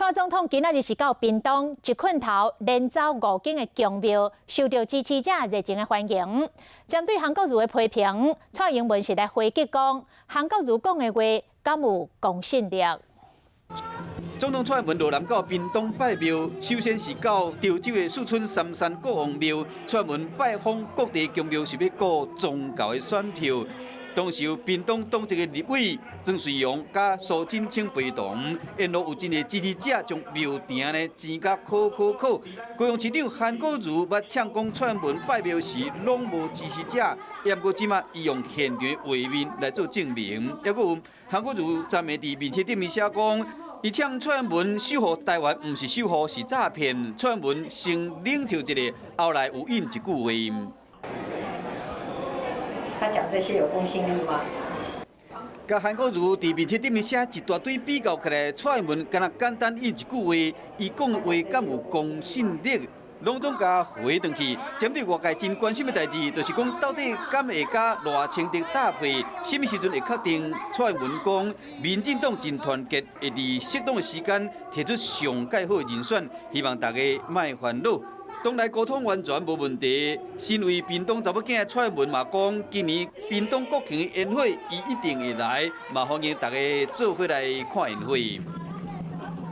蔡總統今仔日是到屏東一困頭連走五間的宮廟，受到支持者熱情的歡迎。針對韓國瑜的批評，蔡英文是來回擊講，韓國瑜講的話敢有公信力？總統蔡英文落南到屏東拜廟，首先是到潮州的樹村三山國王廟。蔡英文拜訪各地宮廟是欲顧宗教的選票。當時屏東黨籍的立委曾瑞陽佮蘇貞昌陪同，沿路有真濟支持者將廟埕呢煎甲烤烤烤。高雄市長韓國瑜捌嗆講蔡英文拜廟時攏無支持者，毋過這馬伊用現場畫面來做證明。猶閣有韓國瑜昨暝佇面冊頂面寫講，伊嗆蔡英文守護台灣，毋是守護，是詐騙。蔡英文先冷笑一下，後來有應一句話。他講這些有公信力嗎？佮韓國瑜佇面冊頂面寫一大堆比較起來，蔡英文敢若簡單應一句話，伊講話敢有公信力？攏總共回轉去，針對外界真關心的代誌，就是講到底敢會佮賴清德搭配，啥物時陣會確定？蔡英文講，民進黨真團結，會佇適當的時間提出上蓋好的人選，希望大家莫煩惱。黨內溝通完全無問題。身為屏東查某囝的蔡英文嘛講，今年屏東國慶煙火，伊一定會來，嘛歡迎大家做伙來看煙火。